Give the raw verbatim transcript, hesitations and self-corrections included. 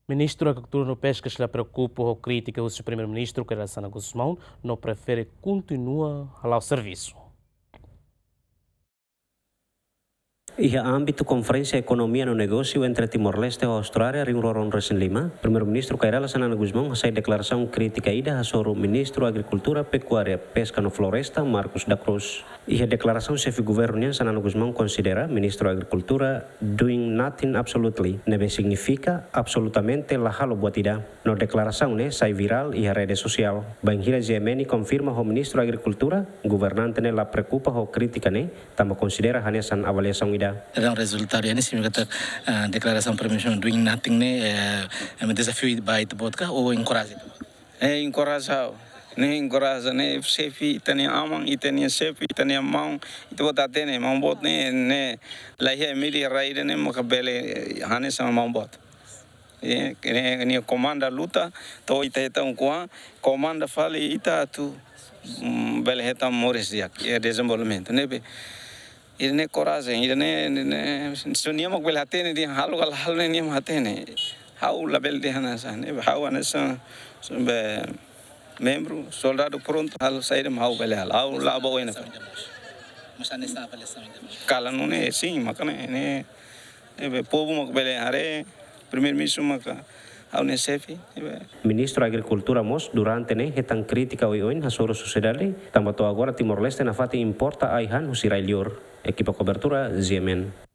Ministru Agrikultura no Peskas la preokupa ho krítika husi Primeiru-Ministru Kay Rala Xanana Gusmão, no prefere kontinua hala'o servisu. Iha ámbitu Konferénsia Ekonomia no Negósiu entre Timor-Leste ho Austrália rihun rua ruanulu resin lima, Primeiru-Ministru Kay Rala Xanana Gusmão hasai deklarasaun krítika ida hasoru Ministru Agrikultura, Pekuária, Peska no Floresta, Marcos da Cruz. Iha deklarasaun Xefe Governu nian, Xanana Gusmão konsidera Ministru Agrikultura doing nothing absolutely, ne'ebé signifika absolutamente la halo buat ida. No deklarasaun ne'e sai virál iha rede sosiál. Bainhira G M N konfirma ho Ministru Agrikultura, governante ne'e la preokupa ho krítika ne'e, tanba konsidera hanesan avaliasaun ida. Dalam rezultadu ne'e signifika katak, ah, deklarasaun Primeiru-Ministru doing nothing ne'e, eh, ema dezafiu ba ita-boot ka, ou enkoraja ita-boot? Eh, enkoraja ha'u. Ne'e enkoraja, ne'e xefe, ita-nia aman, ita-nia xefe, ita-nia maun, ita-boot hatene, maun boot ne'e, ne'e, la iha mídia rai ida ne'e maka bele, eh, hanesan maun boot. Eh, ne'e, ne'e komanda luta, to'o ita hetan kuan, komanda fali ita atu, mm, bele hetan moris di'ak, eh, dezenvolvimentu. Ne'ebé, ida-ne'e korajen, ida-ne'e, ne'e, ne'e, só nia mak bele hatene dehan halo ka la halo ne'e nia mak hatene. Ha'u labele dehan hanesan, ne'ebé ha'u hanesan, be, membru, soldadu prontu halo saida mak ha'u bele halo. Ha'u la bá oin ne'e. Mas hanesan apa lesson ida? Kala nune'e, sin, maka ne'e, ne'e, ne'ebé povu mak bele haree, Primeiru-Ministru maka ha'u-nia xefe, ne'ebé. Ministru Agrikultura mós durante ne'e hetan krítika oioin hasoru sosiedade, tanba to'o agora Timor-Leste nafatin importa ai-han husi rai-liur. Ekipa kobertura, G M N.